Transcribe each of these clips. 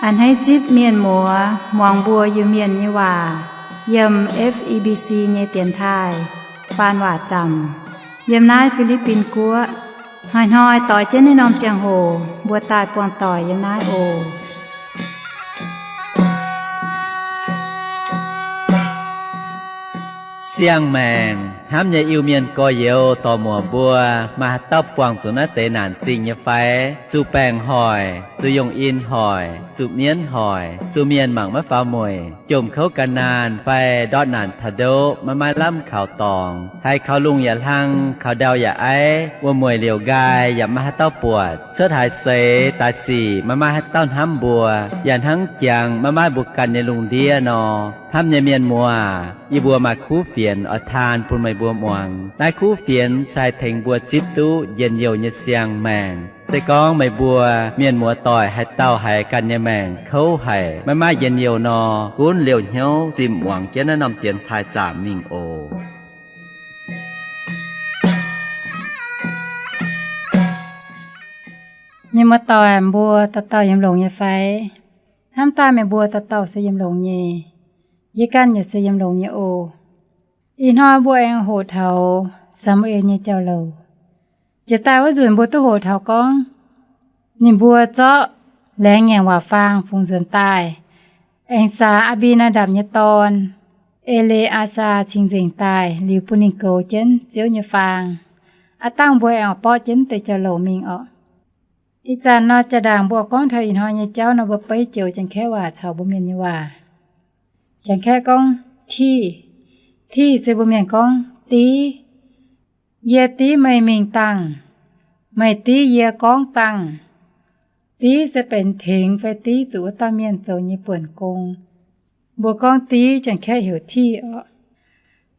A'hneiv zipv mienh muoz muangx mbuo Iu-Mienh nyei waac yiem F E B C nyei dienx taaih faan waac zaamc yiem naaiv Fi^li^bin Guoqv. Hnoi-hnoi doix jienv naaiv norm ziangh hoc mbuo daaih buangh doic yiem naaiv oc. Siang-maengc hnamv nyei Iu-Mienh gorx-youz dorc-muoc mbuo, maaih haaix dauh buangh zuqc naaiv deix naanc zingh nyei fai? Zuqc baengc hoic, zuqc yongh in hoic, zuqc mienv hoic, zuqc mienh mangc maiv faaux mueic, jomc kouv gan naanh fai ndortv naanc taux ndoqv maiv maaih lamh kaux dorngx, haiz kaux lungh yaac hlang, kaux ndau yaac aiv, wuom-mueic liouc nqaai yaac maiv maaih haaix dauh buatc, cuotv haaix seix daaih sic maiv maaih haaix dauh hnamv mbuo, yaac hnangv jangx maiv maaih mbuo ganh nyei lungh ndiev nor. Hnamv nyei mienh muoz, yie mbuo maaih kuv fienx oix taan bun meih mbuo muangx. Naaiv kuv fienx se haih tengx mbuo zipv duqv njien-youh nyei siang-maengc. Se gorngv meih mbuo mienh muoz doic haaix dauh haiz ganh nyei maengc kouv haic, maiv maaih njien-youh nor, gunv liouh hnyouv zimh muangx jienv naaiv norm dienx taaih zaamc mingh oc. Mienh muoz doic, mbuo dauh dauh yiem longx nyei fai? Hnamv daaih meih mbuo dauh dauh se yiem longx nyei. Yie ganh yaac se yiem longx nyei oc. Ih hnoi mbuo aengx hoqc taux Saa^mu^en nyei jauv-louc. Jiex daaih wuov nzunc mbuo duqv hoqc taux gorngv ninh mbuo zorqv laengz ngaengc waac faang fungx nzuonx daaih, aengx saax Aa^mbi^naa^ndapc nyei dorn, E^le^aa^saa, cing-nzengc daaih liuz bun ninh goux jienv Ziouv nyei faang. Aav dangh mbuo aengx oix borqv jienv deix jauv-louc mingh orqc. Ih zanc nor jaa-ndaangc mbuo gorngv taux ih hnoi nyei jauv nor, mbuo beiv joux Janx-Kaeqv waac caux mbuo Mienh nyei waac. Janx-Kaeqv gorngv, Tih. Tih se mbuo Mienh gorngv div. Yie div meih mingh dangh. Meih div yie gorngv dangh. Div se benx tengx fai div zuqc wuov dauh mienh zoux nyei buonc gong. Mbuo gorngv div, Janx-Kaeqv heuc tih orqc.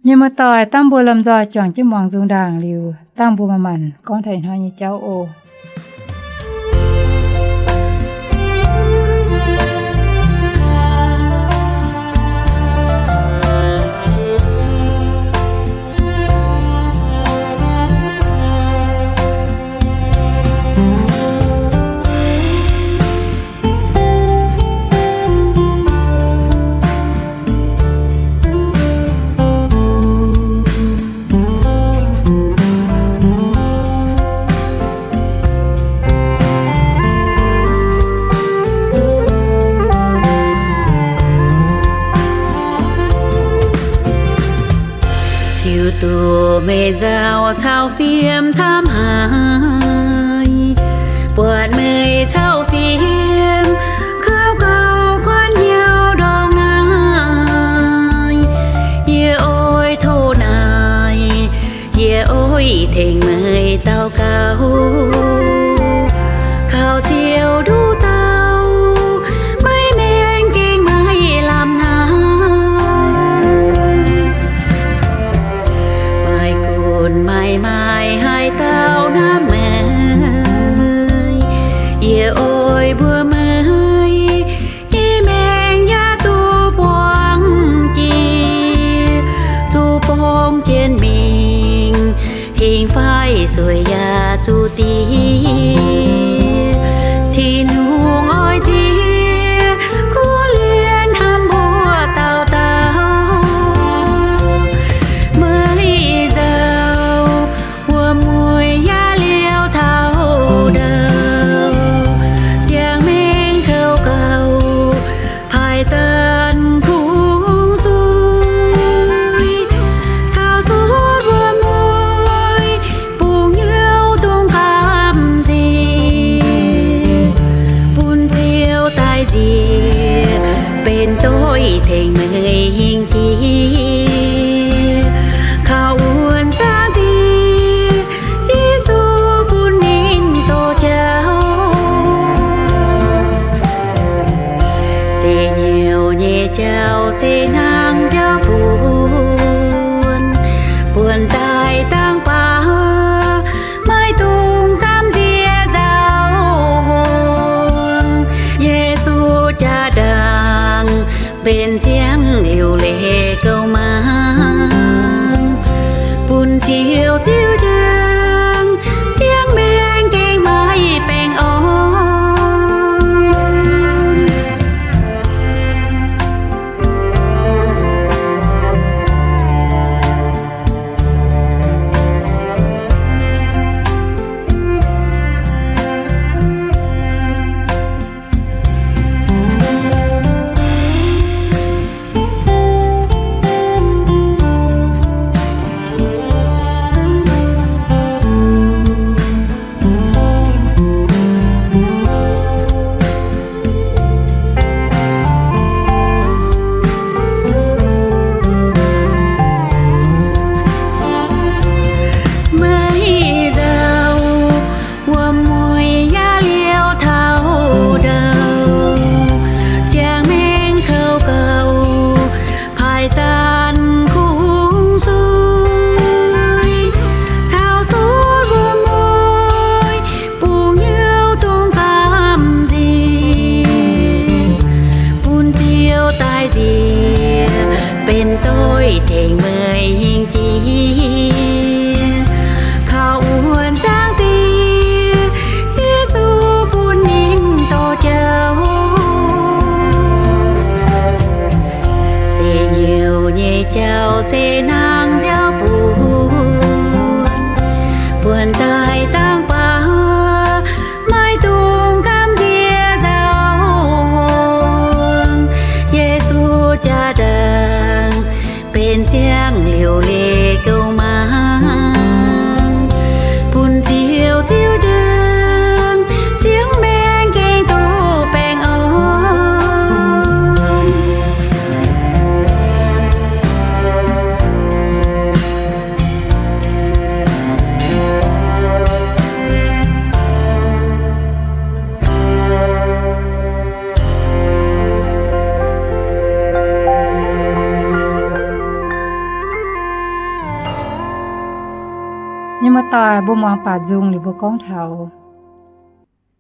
Mienh muoz-doic, dangh mbuo lomh nzoih juangc jienv muangx nzung ndaangc liuz, dangh mbuo manc-manc gorngv taux ih hnoi nyei jauv oc. Hiuv duqv meih nzauh cau fiem camv haic, buatc meih cau fiem kaux gauh guanh hnyouv ndongc naaiv. Yie oix tov naaic, yie oix tengx meih daux gaux, kaux Ziouv nduqc dauh maiv mengh gengh maiv lamh hnamv. Maaih gunv maaih maaic haaix dauh hnamv meih, yie oix mbuox meih, i maengx yaac duqv buangh jiex, zuqc bungx jienv mingh, hingh fai sueih yaac zuqc diex. Tin-Hungh oix nziex kuv lienh hnamv mbuo dauh dauh. Meih nzauh wuom-mueic yaac liouh taux ndau, ziangh maengx kouv gauh paaiv zanc kungx zuiz, caux suotv wuom-mueic bungx hnyouv dongh gamh nziex, bun Ziouv daaih nziex benx doix tengx meih hingh jiex, kaux wuonh zaangv Diex Yesu bun ninh doqc jauv. Se hnyouv nyei jauv se hnangv nziaaux buonc, buonc daaih dangh baac maiv dungx gamh nziex nzauh hngongx. Yesu jaa-ndaangc benx ziangh liuc leiz gouv mangc, bun Ziouv ziux njang, ziangh maengx gengh maiv baengh orn. Jaa-ndaangc benx ziangh liouc leiz gouv maaz, bun Ziouv, Ziouv njang, Ziouv maengx gengh duqv baengh orn. Mienh muoz-doic, mbuo muangx baac nzung liuz mbuo gorngv taux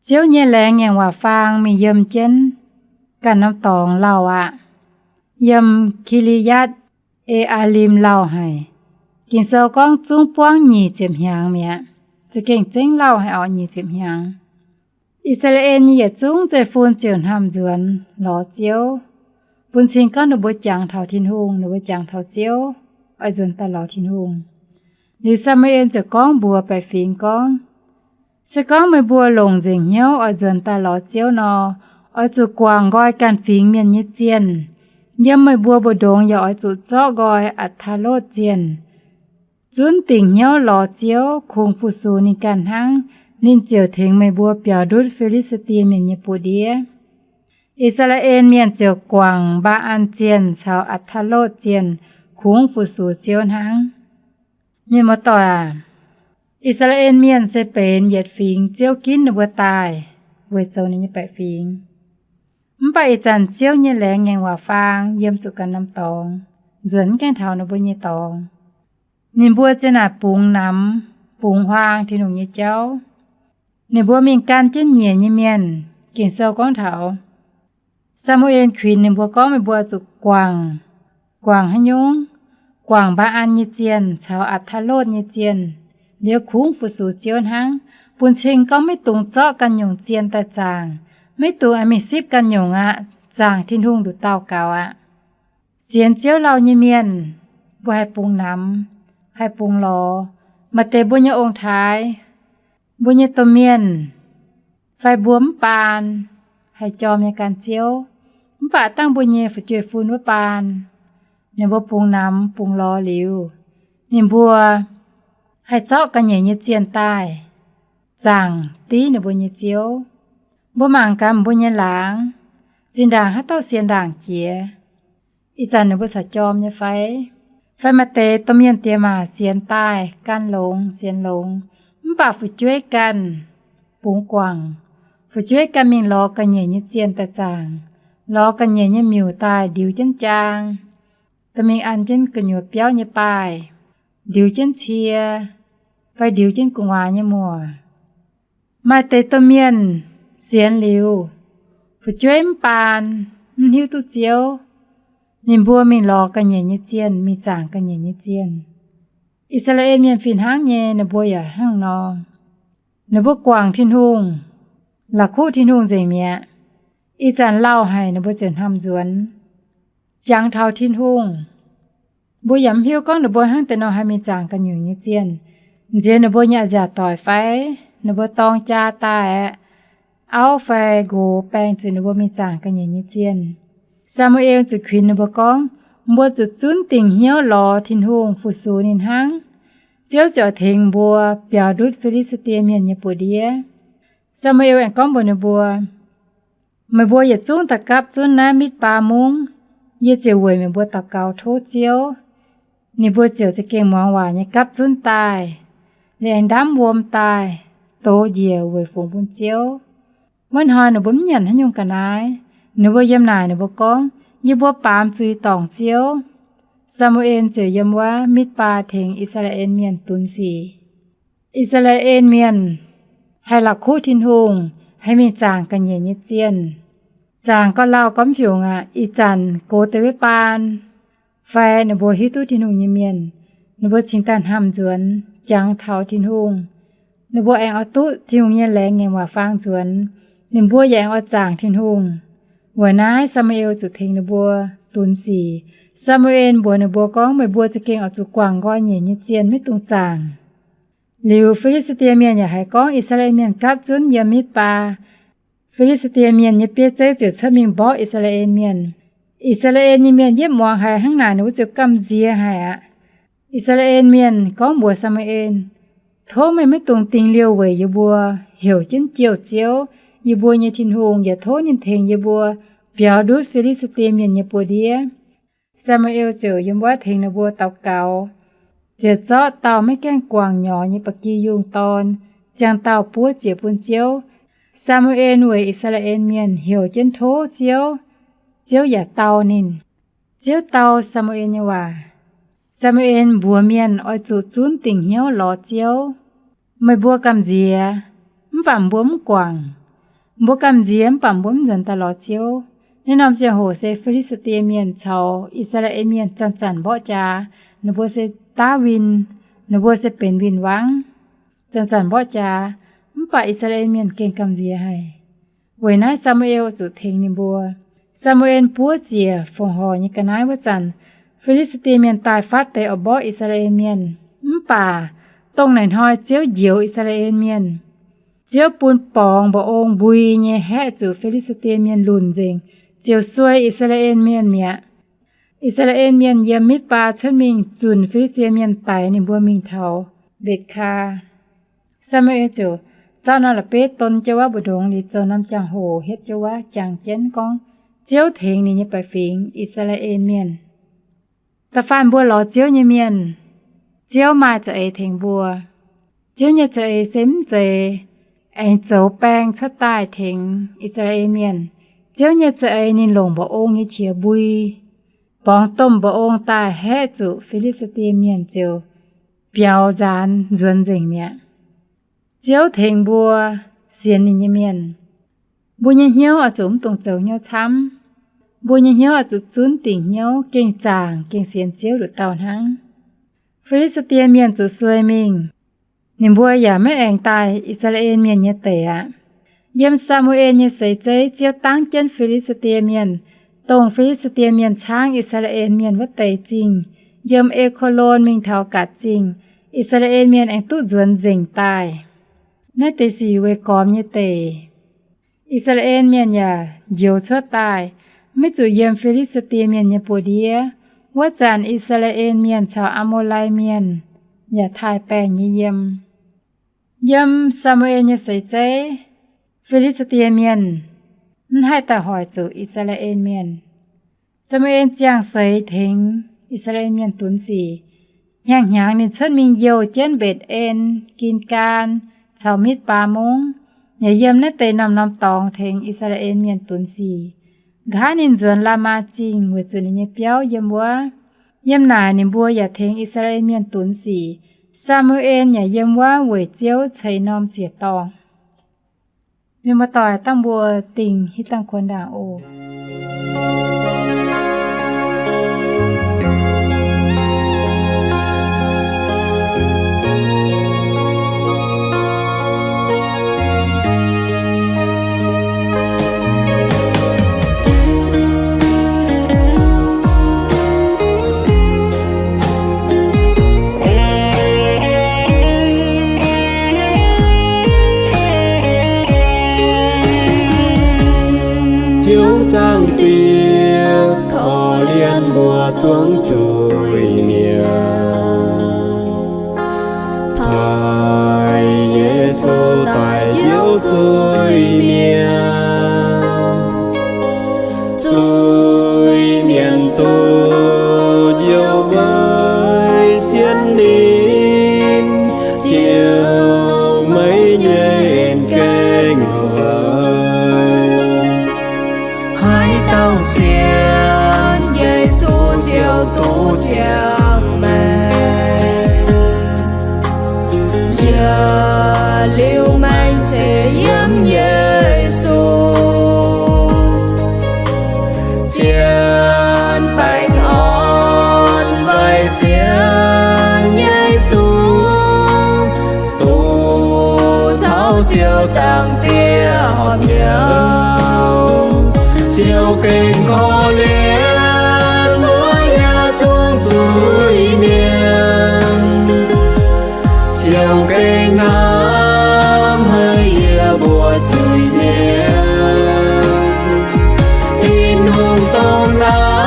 Ziouv nyei laengz ngaengc waac faang mingh yiem jienv ganh norm dorngx lauh aqv. Yiem Ki^li^yaatv E^aa^lim lauh haic. Ging-Sou gorngv zungv buangv nyic ziepc hnyangx mi'aqv. Za'gengh zengv lauh haic orqc, nyic ziepc hnyangx. I^saa^laa^en nyei yietc zungv zeiv-fun ziouc hnamv nzuonx lorz Ziouv, bun cing gorngv ninh mbuo jangx taux Tin-Hungh, ninh mbuo jangx taux Ziouv, oix nzuonx daaih lorz Tin-Hungh. Liuz Saa^mu^en ziouc gorngv mbuox baeqc fingx gorngv, Se gorngv meih mbuo longc nzengc hnyouv oix nzuonx daaih lorz Ziouv nor, oix zuqc guangc nqoi ganh fingx mienh nyei zienh. Yiem meih mbuo mbu'ndongx yaac oix zuqc zorqv nqoi Atc^taa^lotv Zienh, zunv dingc hnyouv lorz Ziouv, kungx fu-sux ninh ganh hnangv. Ninh ziouc tengx meih mbuo biaux ndutv Fi^li^saa^die Mienh nyei buoz-ndiev. I^saa^laa^en Mienh ziouc guangc Mbaa^an Zienh caux Atc^taa^lotv Zienh kungx fu-sux Ziouv hnangv. Mienh muoz-doic aac, I^saa^laa^en Mienh se benx yietc fingx Ziouv ginv ninh mbuo daaih weic zoux ninh nyei baeqc fingx. Mv baac ih zanc Ziouv nyei laengz ngaengc waac faang yiem zuqc ganh norm dorngx, nzuonx mv gaengh taux ninh mbuo nyei dorngx. Ninh mbuo zinh naaic bungx namx, bungx huaang Tin-Hungh nyei jauv. Ninh mbuo mingh gan jienv nyiec nyei mienh. Ging-Sou gorngv taux Saa^mu^en kuinx ninh mbuo gorngv, Meih mbuo zuqc guangc. Guangc haaix nyungc? Guangc Mbaa^an nyei zienh caux Atc^taa^lotv nyei zienh, liuz kungx fu-sux Ziouv hnangv, bun cing gorngv maiv dungx zorqv ganh nyungc zienh daaih zaangc. Maiv dungx mingh sipv ganh nyungc aqv. Zaangc Tin-Hungh nduqc dauh gaux aqv. Sienx Ziouv lauh nyei mienh, mbuo haih bungx namx, haih bungx lorz. Maaih deix mbuo nyei ong-taaix, mbuo nyei domh mienh, fai mbuo mv baan, haih jorm nyei gan Ziouv, mv baac dangh mbuo nyei fu'jueiv-fun wuov baan, ninh mbuo bungx namx bungx lorz liuz, ninh mbuo haih zorqv ga'nyiec nyei zienh daaih zaangc div ninh mbuo nyei Ziouv. Mbuo mangc gaax mbuo nyei laangz, zinh ndaangc haaix dauh sienx ndaangc jiex, ih zanc ninh mbuo corc jorm nyei fai? Fai maaih deix domh mienh diex maac sienx daaih gan longx, sienx longx, mv baac fu'jueiv ganh bungx guangc. Fu'jueiv ganh mingh lorz ga'nyiec nyei zienh daaih zaangc, lorz ga'nyiec nyei miuc daaih ndiux jienv jaang, dorh mingh an jienv gu'nyuoz biauv nyei baaih, ndiux jienv cie, fai ndiux jienv gu'nguaaz nyei muoc. Maaih deix domh mienh sienx liuz, fu'jueiv mv baan, mv hiuv duqv Ziouv, ninh mbuo mingh lorz ga'nyiec nyei zienh, mingh zaangc ga'nyiec nyei zienh. I^saa^laa^en Mienh fih hnangv nyei, ninh mbuo yaac hnangv nor. Ninh mbuo guangc Tin-Hungh, la'kuqv Tin-Hungh nzengc mi'aqv. Ih zanc lauh haic ninh mbuo ziouc hnamv nzuonx, jangx taux Tin-Hungh. Mbuo yaac mv hiuv gorngv ninh mbuo hnangv deix nor haih mingh zaangc ga'nyiec nyei zienh. Nziex ninh mbuo nyei a'nziaauc doic fai? Ninh mbuo dorng jaa daaih aeqv, auv fai nqox baeng zuqc ninh mbuo mingh zaangc ga'nyiec nyei zienh. Saa^mu^en ziouc kuinx ninh mbuo gorngv, Mbuo zuqc zunv dingc hnyouv lorz Tin-Hungh fu-sux ninh hnangv. Ziouv ziouc tengx mbuo biaux ndutv Fi^li^saa^die Mienh nyei buoz-ndiev. Saa^mu^en aengx gorngv mbuox ninh mbuo, Meih mbuo yietc zungv daaih gapv zunv naaiv Mitv^baa Mungv. Yie ziouc weic meih mbuo daux gaux tov Ziouv. Ninh mbuo ziouc za'gengh muangx waac nyei gapv zunv daaih, liuz aengx ndamv wuom daaih, dox njiec weic fungx bun Ziouv. Muaiv hnoi ninh mbuo mv nyanc haaix nyungc ga'naaiv. Ninh mbuo yiem naaic ninh mbuo gorngv, Yie mbuo baamz zuiz dorngc Ziouv. Saa^mu^en ziouc yiem wuov Mitv^baa tengx I^saa^laa^en Mienh dunx sic. I^saa^laa^en Mienh haih la'kuqv Tin-Hungh, haih mingh zaangc ga'nyiec nyei zienh. Zaangc gauh lauh gauh mv fiungc aqv. Ih zanc gox deix wuov baan fai ninh mbuo hiuv duqv Tin-Hungh nyei mienh, ninh mbuo cingx daaih hnamv nzuonx, jangx taux Tin-Hungh. Ninh mbuo aengx oix duqv Tin-Hungh nyei laengz ngaengc waac faang nzuonx. Ninh mbuo yaac aengx oix zaangc Tin-Hungh. Weic naaiv Saa^mu^en zuqc tengx ninh mbuo dunx sic. Saa^mu^en mbuox ninh mbuo gorngv, Meih mbuo za'gengh oix zuqc guangc nqoi nyiec nyei zienh, maiv dungx zaangc. Liuz Fi^li^saa^die Mienh yaac haiz gorngv I^saa^laa^en Mienh gapv zunv yiem Mitv^baa. Fi^li^saa^die Mienh nyei bieiv zeiv ziouc cuotv mingh mborqv I^saa^laa^en Mienh. I^saa^laa^en nyei mienh yietv muangx haiz hnangv naaic, ninh mbuo ziouc gamh nziex haic aqv. I^saa^laa^en Mienh gorngv mbuox Saa^mu^en, Tov meih maiv dungx dingh liouh weic yie mbuo heuc jienv jouh Ziouv, yie mbuo nyei Tin-Hungh, yaac tov ninh tengx yie mbuo biaux ndutv Fi^li^saa^die Mienh nyei buoz-ndiev. Saa^mu^en ziouc yiem wuov tengx ninh mbuo daux gaux, ziouc zorqv dauh maiv gaengh guangc nyorx nyei ba'gi yungh dorn, ziangh dauh buov ziec bun Ziouv. Saa^mu^en weic I^saa^laa^en Mienh heuc jienv tov Ziouv, Ziouv yaac dau ninh. Ziouv dau Saa^mu^en nyei waac. Saa^mu^en mbuox mienh oix zuqc zunv dingc hnyouv lorz Ziouv. Meih mbuo gamh nziex, mv baac mbuo mv guangc. Mbuo gamh nziex mv baac mbuo mv nzuonx daaih lorz Ziouv. Naaiv norm ziangh hoc se Fi^li^saa^die Mienh caux I^saa^laa^en Mienh zanc-zanc mborqv jaax. Ninh mbuo se daav win, ninh mbuo se benx win-wangv, zanc-zanc mborqv jaax. Mv baac I^saa^laa^en Mienh gengh gamh nziex haic. Weic naaiv Saa^mu^en zuqc tengx ninh mbuo. Saa^mu^en buov ziec fongc horc nyei ga'naaiv wuov zanc, Fi^li^saa^die Mienh daaih fatv deix oix mborqv I^saa^laa^en Mienh. Mv baac dongh naaic hnoi Ziouv njoux I^saa^laa^en Mienh. Ziouv bun borngz mba'ong mbui nyei haeqv zuqc Fi^li^saa^die Mienh lunc nzengc, ziouc suei I^saa^laa^en Mienh mi'aqv. I^saa^laa^en Mienh yiem Mitv^baa cuotv mingh zunc Fi^li^saa^die Mienh daix ninh mbuo mingh taux Mbetc^kaa. Saa^mu^en ziouc zorqv norm la'bieiv don jienv wuov mbu'ndongx liuz, zoux norm jangx-hoc hietv jienv wuov, jangx jienv gorngv Ziouv tengx ninh nyei baeqc fingx, I^saa^laa^en Mienh. Da'faanh mbuo lorz Ziouv nyei mienh, Ziouv maaih za'eix tengx mbuo. Ziouv nyei za'eix se mv zeiz aengx zoux baeng cuotv daaih tengx I^saa^laa^en Mienh. Ziouv nyei za'eix ninh longc mba'ong nyei qiex mbui, borngz domh mba'ong daaih haeqv zuqc Fi^li^saa^die Mienh ziouc biaux nzaanx nzuonx nzengc mi'aqv. Ziouv tengx mbuo sienx ninh nyei mienh, mbuo nyei hnyouv oix zuqc mv dungx zoux hnyouv camv. Mbuo nyei hnyouv oix zuqc zunv dingc hnyouv, gengh zaangc, gengh sienx Ziouv nduqc dauh hnangv. Fi^li^saa^die Mienh zuqc suei mingh, ninh mbuo yaac maiv aengx daaih I^saa^laa^en Mienh nyei deic aqv. Yiem Saa^mu^en nyei seix zeiv, Ziouv dangv jienv Fi^li^saa^die Mienh, dongh Fi^li^saa^die Mienh caangv I^saa^laa^en Mienh wuov deix zingh, yiem E^ko^lon mingh taux Gatc Zingh, I^saa^laa^en Mienh aengx duqv nzuonx nzengc daaih. Naaiv deix sic weic gormx nyei deic, I^saa^laa^en Mienh yaac njoux cuotv daaih, maiv zuqc yiem Fi^li^saa^die Mienh nyei buoz-ndiev. Wuov zanc I^saa^laa^en Mienh caux Aa^mo^lai Mienh yaac taaih baengh nyei yiem. Yiem Saa^mu^en nyei seix zeiv, Fi^li^saa^die Mienh mv haih daaih hoic zuqc I^saa^laa^en Mienh. Saa^mu^en ziangh seix tengx I^saa^laa^en Mienh dunx sic. Hnyangx-hnyangx ninh cuotv mingh youh jienv Mbetc^en, Gin^gaan, caux Mitv^baa Mungv, yaac yiem naaiv deix norm-norm dorngx tengx I^saa^laa^en Mienh dunx sic. Nqa'haav ninh nzuonx Laamaa Zingh weic zuqc ninh nyei biauv yiem wuov. Yiem naaic ninh mbuo yaac tengx I^saa^laa^en Mienh dunx sic. Saa^mu^en yaac yiem wuov weic Ziouv ceix norm ziec-dorngh. Mienh muoz-doic, dangh mbuo dingh hitv dangh kuonx ndaangc oc. Ziouv Zaangc Diex korv-lienh mbuo zuangx zuiz-mienh. Taaih Yesu daaih njoux zuiz-mienh, zuiz-mienh duqv njoux weic sienx ninh, ziouc maiv nyei gaengh huaix. Haaix dauh sienx Yesu ziouc duqv ciangv maengc. Yietc liuz maengc se yiem Yesu, zien baengh orn weic sienx Yesu, duqv caux Ziouv Zaangc Diex horpc hnyouv. Ziouv gengh korv-lienh mbuo yaac zuangx zuiz-mienh. Ziouv gengh hnamv haic yie mbuo zuiz-mienh. Tin-Hungh dongh hnamv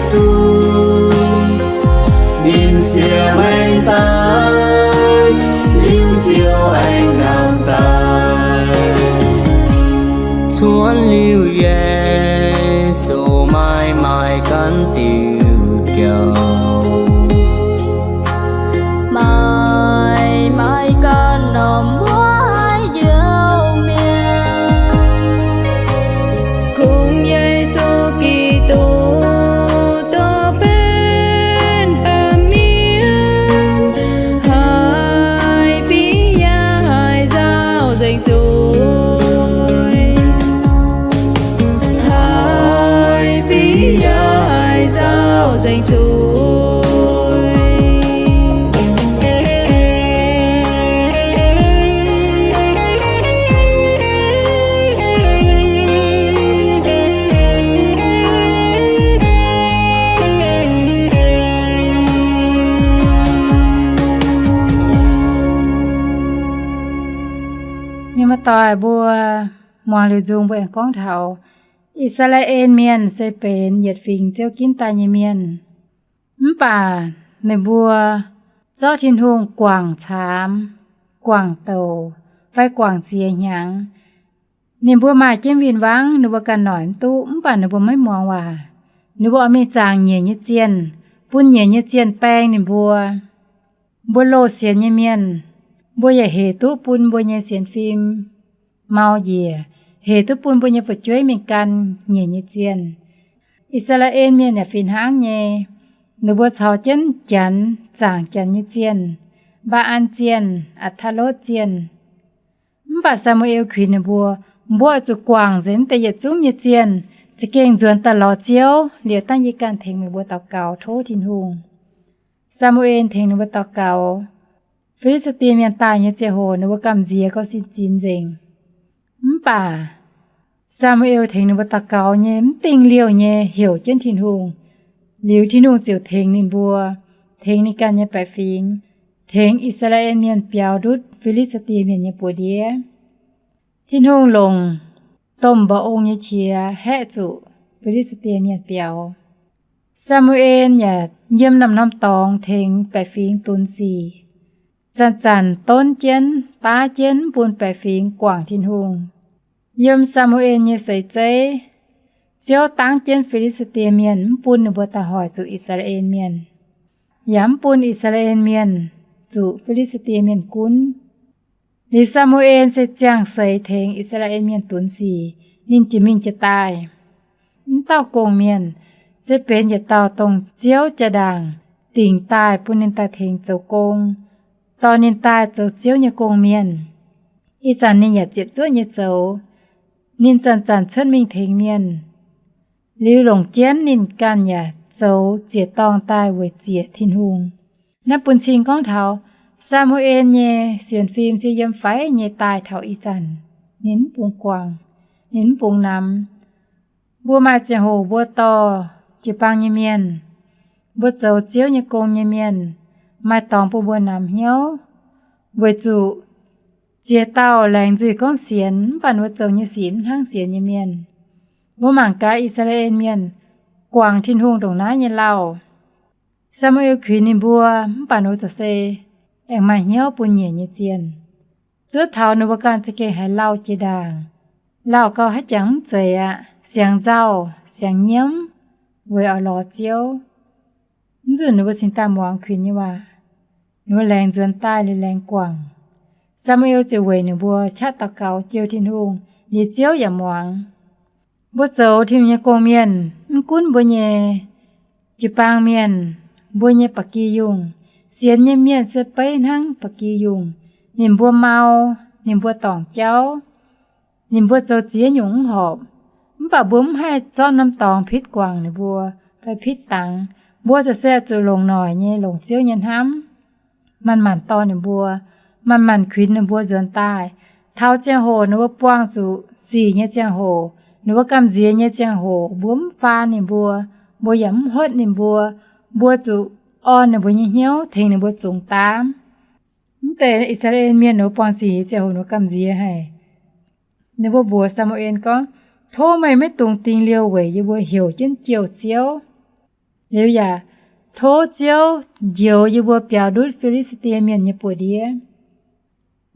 Yesu, ninh siex maengx daaih, liuz ziouc aengx nangh daaih. Cuotv liuz Yesu maaih maaih ganh diuh jauv. Maaih maaih ganh norm wuov haaix diuh mienh, kungx Yesu Giduc dorh benx baamh mienh, haiz fingx yaac haiz nzauh nzengc zuiz. Haiz fingx yaac haiz nzauh nzengc zuiz. Mienh muoz-doic, mbuo muangx liuz nzung mbuo aengx gorngv taux I^saa^laa^en Mienh se benx yietc fingx Ziouv ginv daaih nyei mienh. Mv baac ninh mbuo zorqv Tin-Hungh guangc caamx, guangc douc, fai guangc ziex hnyangx. Ninh mbuo maaih jienv win-wangv, ninh mbuo ganh noic mv duqv, mv baac ninh mbuo maiv muangx waac. Ninh mbuo oix mingh zaangc nyiec nyei zienh, bun nyiec nyei zienh baeng ninh mbuo. Mbuo loz-sienx nyei mienh, mbuo yaac hec duqv bun mbuo nyei sienx fim mau njiec, hec duqv bun mbuo nyei fu'jueiv mingh gan nyiec nyei zienh. I^saa^laa^en Mienh yaac fih hnangv nyei. Ninh mbuo caux jienv Janx zaangc Janx nyei zienh, Mbaa^an Zienh, Atc^taa^lotv Zienh. Mv baac Saa^mu^en kuinx ninh mbuo, Mbuo oix zuqc guangc nzengc mv deix yietc zungv nyei zienh, za'gengh nzuonx daaih lorz Ziouv, liuz dangv yie ganh tengx meih mbuo daux gaux tov Tin-Hungh. Saa^mu^en tengx ninh mbuo daux gaux. Fi^li^saa^die Mienh daaih nyei ziangh hoc ninh mbuo gamh nziex gauh sin zinx nzengc. Mv baac Saa^mu^en tengx ninh mbuo daux gaux nyei mv dingh liouh nyei heuc jienv Tin-Hungh. Liuz Tin-Hungh ziouc tengx ninh mbuo, tengx ninh ganh nyei baeqc fingx, tengx I^saa^laa^en Mienh biaux ndutv Fi^li^saa^die Mienh nyei buoz-ndiev. Tin-Hungh longc domh mba'ong nyei qiex haeqv zuqc Fi^li^saa^die Mienh biaux. Saa^mu^en yaac yiem norm-norm dorngx tengx baeqc fingx dunx sic, zanc-zanc donv jienv, baav jienv mv bun baeqc fingx guangc Tin-Hungh. Yiem Saa^mu^en nyei seix zeiv, Ziouv dangv jienv Fi^li^saa^die Mienh mv bun ninh mbuo daaih hoic zuqc I^saa^laa^en Mienh, yaac mv bun I^saa^laa^en Mienh zuqc Fi^li^saa^die Mienh gunv. Liuz Saa^mu^en se ziangh seix tengx I^saa^laa^en Mienh dunx sic, ninh jiex mingh jiex daaih. Mv dauh gong-mienh se benx yietc dauh dongh Ziouv jaa-ndaangc dingc daaih bun ninh daaih tengx zoux gong, dorh ninh daaih zoux Ziouv nyei gong-mienh. Ih zanc ninh yaac ziepc zuoqv nyei zoux. Ninh zanc-zanc cuotv mingh tengx mienh. Liuz longc jienv ninh ganh yaac zoux ziec-dorngh daaih weic ziec Tin-Hungh. Naaiv bun cing gorngv taux Saa^mu^en nyei sienx fim se yiem faix nyei daaih taux ih zanc. Ninh mv bungx guangc, ninh mv bungx namx. Mbuo maaih ziangh hoc mbuo dorh jiu-baang nyei mienh, mbuo zoux Ziouv nyei gong nyei mienh, maaih dorngx bun mbuo namx hnyouv, weic zuqc ziex dauh laengz nzuih gorngv sienx, mv baac mbuo zoux nyei sic mv hnangv sienx nyei mienh. Mbuo mangc gaax I^saa^laa^en Mienh guangc Tin-Hungh ndongc naaiv nyei lauh. Saa^mu^en kuinx ninh mbuo, mv baac ninh mbuo zoux se aengx maaih hnyouv bun nyiec nyei zienh. Zuov taux ninh mbuo ganh za'gengh haiz lauh jiex ndaangc, lauh gauh haiz jangx mv zeiz aqv, siangx nzauh, siangx nyiemv, weic oix lorz Ziouv. Mv nzunc ninh mbuo cingx daaih muangx kuinx nyei waac. Ninh mbuo laengz nzuonx daaih liuz laengz guangc. Saa^mu^en ziouc weic ninh mbuo qaqv daux gaux jouh Tin-Hungh, liuz Ziouv yaac muangx. Mbuo zoux Tin-Hungh nyei gong-mienh, mv gunv mbuo nyei jiu-baang mienh, mbuo nyei ba'gi yungh, sienx nyei mienh se beiv hnangv ba'gi yungh. Ninh mbuo mau, ninh mbuo dorngc jauv, ninh mbuo zoux ziex nyungc mv horpc. Mv baac mbuo mv haih zorqv norm dorngx pitv guangc ninh mbuo fai pitv dangx. Mbuo ziouc se zuqc longc noic nyei, longc Ziouv nyei hnamv, manc-manc dorh ninh mbuo, manc-manc kuinx ninh mbuo nzuonx daaih. Taux ziangh hoc ninh mbuo buangh zuqc sic nyei ziangh hoc, ninh mbuo gamh nziex nyei ziangh hoc, mbuo mv faan ninh mbuo, mbuo yaac mv hotv ninh mbuo. Mbuo zuqc orn ninh mbuo nyei hnyouv, tengx ninh mbuo zungx daamv. Mv deix I^saa^laa^en Mienh ninh mbuo buangh sic nyei ziangh hoc ninh mbuo gamh nziex haic. Ninh mbuo mbuox Saa^mu^en gorngv, Tov meih maiv dungx dingh liouh weic yie mbuo heuc jienv jouh Ziouv. Liuz yaac tov Ziouv njoux yie mbuo biaux ndutv Fi^li^saa^die Mienh nyei buoz-ndiev.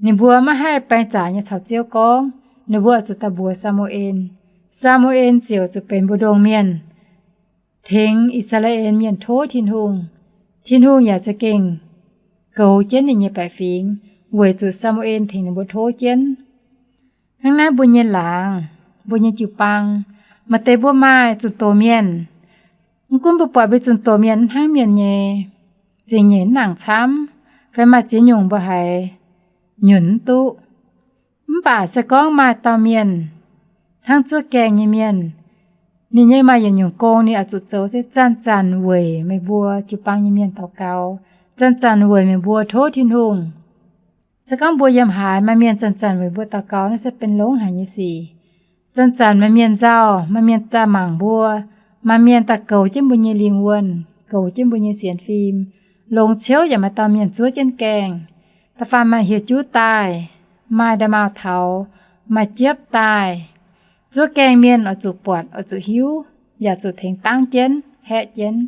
Ninh mbuo maiv haih baeng zaqc nyei caux Ziouv gorngv, ninh mbuo oix zuqc daaih mbuox Saa^mu^en. Saa^mu^en ziouc zuqc benx mbu'ndongx mienh tengx I^saa^laa^en Mienh tov Tin-Hungh. Tin-Hungh yaac za'gengh goux jienv ninh nyei baeqc fingx, weic zuqc Saa^mu^en tengx ninh mbuo tov jienv. Hnangv naaiv mbuo nyei laangz, mbuo nyei jiu-baang, maaih deix mbuo maaih zunh doz mienh. Mv gunv mbuo buatc mbuo zunh doz mienh mv hnangv mienh nyei, zingh nyeic mv nangc camv, fai maaih ziex nyungc mbuo haiz nyunc mv duqv. Mv baac se gorngv maaih dauh mienh hnangv zuov gaengh nyei mienh, ninh nyei maaih yietc nyungc gong ninh oix zuqc zoux se zanc-zanc weic meih mbuo jiu-baang nyei mienh daux gaux, zanc-zanc weic meih mbuo tov Tin-Hungh. Se gorngv mbuo yiem haaix maaih mienh zanc-zanc weic mbuo daux gaux, naaiv se benx longx haic nyei sic. Zanc-zanc maaih mienh nzauh, maaih mienh daaih mangc mbuo, maaih mienh daaih goux jienv mbuo nyei lingh wuonh, goux jienv mbuo nyei sienx fim. Longx ciouv yaac maaih dauh mienh zuov jienv gaengh. Da'faanh maaih hieh juv daaih, maaih nda'maauh taux, maaih jiepv daaih. Zuov gaengh mienh oix zuqc buatc, oix zuqc hiuv, yaac zuqc tengx dangv jienv, haeqv jienv.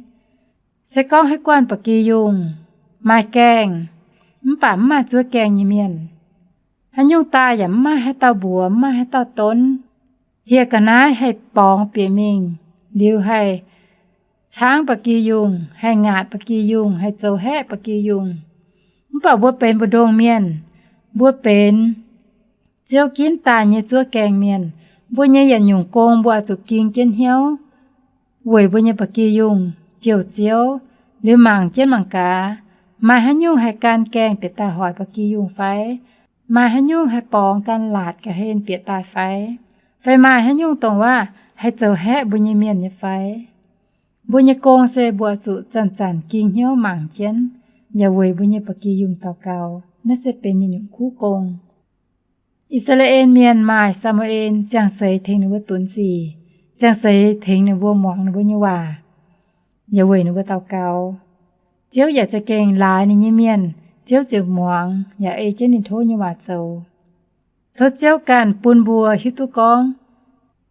Se gorngv haaix guanh ba'gi yungh maaih gaengh, mv baac mv maaih zuov gaengh nyei mienh, haaix nyungc daaih yaac mv maaih haaix dauh mbuox, mv maaih haaix dauh donv. Hieh ga'naaiv haih borngz bieqc mingh, liuz haih caangv ba'gi yungh, haih ngaatc ba'gi yungh, haih zoux haeqv ba'gi yungh. Mv baac mbuo benx mbu'ndongx mienh, mbuo benx Ziouv ginv daaih nyei zuov gaengh mienh. Mbuo nyei yietc nyungc gong mbuo oix zuqc ging jienv hnyouv weic mbuo nyei ba'gi yungh jouh Ziouv, liuz mangc jienv mangc gaax, maaih haaix nyungc haih gan gaengh bieqc daaih hoic ba'gi yungh fai? Maaih haaix nyungc haih borngz gan laatc ga'hlen bieqc daaih fai? Fai maaih haaix nyungc dongh waac haih zoux haeqv mbuo nyei mienh nyei fai? Mbuo nyei gong se mbuo oix zuqc zanc-zanc ging hnyouv mangc jienv, yaac weic mbuo nyei ba'gi yungh daux gaux. Naaiv se benx yietc nyungc kuv gong. I^saa^laa^en Mienh maaih Saa^mu^en ziangh seix tengx ninh mbuo dunx sic, ziangh seix tengx ninh mbuo muangx ninh mbuo nyei waac, yaac weic ninh mbuo daux gaux. Ziouv yaac za'gengh laaix ninh nyei mienh, Ziouv ziouc muangx yaac ei jienv ninh tov nyei waac zoux. Tov Ziouv ganh bun mbuo hiuv duqv gorngv,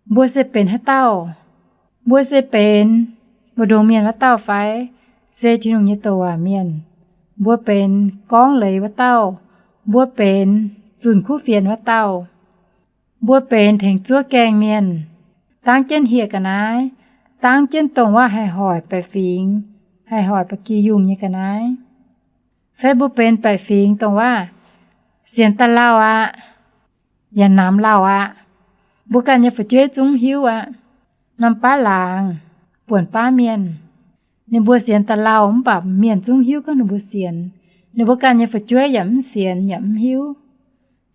mbuo se benx haaix dauh? Mbuo se benx mbu'ndongx mienh wuov dauh fai se Tin-Hungh nyei douc waac mienh? Mbuo benx gorngv leiz wuov dauh? Mbuo benx zunh kuv fienx wuov dauh? Mbuo benx tengx zuov gaengh mienh, dangv jienv hieh ga'naaiv, dangv jienv dongh waac haih hoic baeqc fingx, haih hoic ba'gi yungh nyei ga'naaiv? Fai mbuo benx baeqc fingx dongh waac sienx daaih lauh aqv, yaac namx lauh aqv, mbuo ganh nyei fu'jueiv zungv hiuv aqv, norm baav laangz, buonc baav mienh, ninh mbuo sienx daaih lauh mv baac mienh zungv hiuv gorngv ninh mbuo sienx. Ninh mbuo ganh nyei fu'jueiv yaac mv sienx yaac mv hiuv.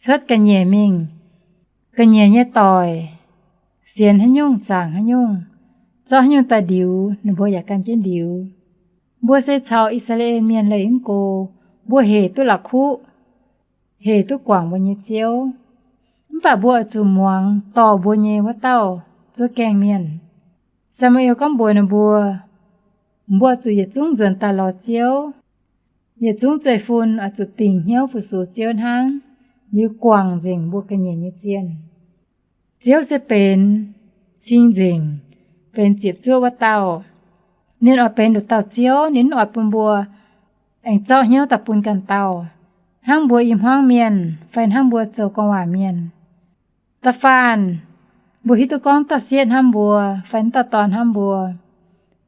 Cuotv ga'nyiec mingh, ga'nyiec nyei doic sienx haaix nyungc zaangc haaix nyungc, zorqv haaix nyungc daaih ndiux, ninh mbuo yaac gan jienv ndiux. Mbuo se caux I^saa^laa^en Mienh leih mv go, mbuo hec duqv la'kuqv, hec duqv guangc mbuo nyei Ziouv. Mv baac mbuo oix zuqc muangx dorh mbuo nyei wuov dauh zuov gaengh mienh. Saa^mu^en gorngv mbuox ninh mbuo, mbuo oix zuqc yietc zungv nzuonx daaih lorz Ziouv. Yietc zungv zeiv-fun oix zuqc dingc hnyouv fu-sux Ziouv hnangv, liuz guangc nzengc mbuo ga'nyiec nyei zienh. Ziouv se benx cing-nzengc, benx ziepc zuoqv wuov dauh. Ninh oix benx nduqc dauh Ziouv, ninh mv oix bun mbuo aengx zorqv hnyouv daaih bun ganh dauh, hnangv mbuo i hmuangv mienh fai hnangv mbuo zoux gu'nguaaic mienh. Da'faanh mbuo hiuv duqv gorngv dauh sieqv hnamv mbuo fai dauh dorn hnamv mbuo,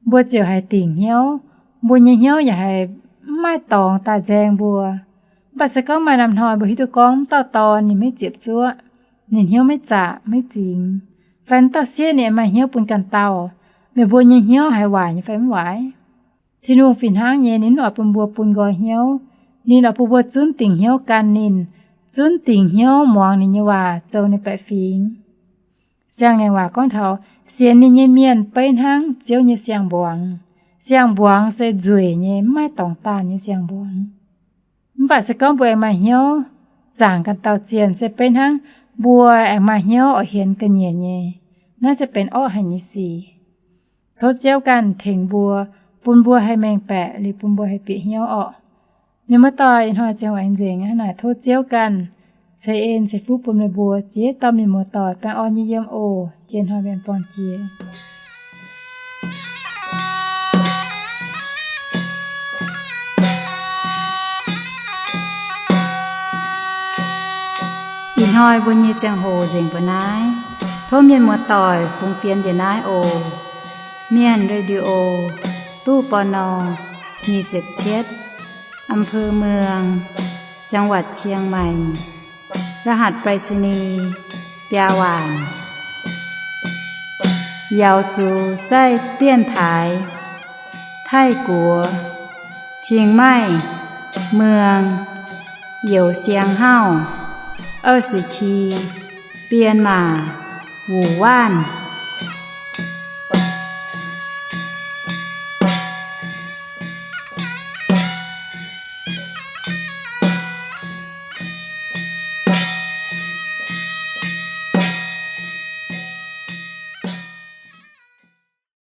mbuo ziouc haiz dingc hnyouv, mbuo nyei hnyouv yaac haiz mv maaih dorngx daaih nzaeng mbuo. Mv baac se gorngv maaih norm hnoi mbuo hiuv duqv gorngv dauh dorn ninh maiv ziepc zuoqv, ninh hnyouv maiv zaqc maiv zingx, fai dauh sieqv ninh maaih hnyouv bun ganh dauh, meih mbuo nyei hnyouv haiz waaic nyei fai mv waaic? Tin-Hungh fih hnangv nyei, ninh mv oix bun mbuo bun nqoi hnyouv. Ninh oix bun mbuo zunv dingc hnyouv gan ninh, zunv dingc hnyouv muangx ninh nyei waac, zoux ninh baeqc fingx. Siang-Ngaengc Waac gorngv taux, sienx ninh nyei mienh beiv hnangv Ziouv nyei siang-mbuangz. Siang-mbuangz se nzueic nyei, mv maaih dorngx daanh nyei siang-mbuangz. Mv baac se gorngv mbuo aengx maaih hnyouv zaangc ganh dauh zienh, se beiv hnangv mbuo aengx maaih hnyouv oix hienx ga'nyiec nyei. Naaiv se benx orqv haic nyei sic. Tov Ziouv ganh tengx mbuo, bun mbuo haih mengh baeqc liuz bun mbuo haih bieqc hnyouv orqc. Mienh muoz-doic, ih hnoi ziangh hoc aengx nzengc aqv. Naaic tov Ziouv ganh ceix en ceix fuqv bun meih mbuo ziex dauh mienh muoz-doic baengh orn nyei yiem oc. Jiex hnoi mienh buangh jiex. Ih hnoi mbuo nyei ziangh hoc nzengc mbuo naaiv. Tov mienh muoz-doic fungx fienx njiec naaiv oc. Mienh Radio, ตู้ ปณ. nyic ziepc cietv, อำเภอเมือง จังหวัดเชียงใหม่ รหัสไปรษณีย์ biaa waanc. Yaauz zuqc zaih dienx taaix Taiv-Guoqv, Chiang Mai, Muang, Youz Siang Hauv, 二十七, Bienh Maac, Wuc Waanv.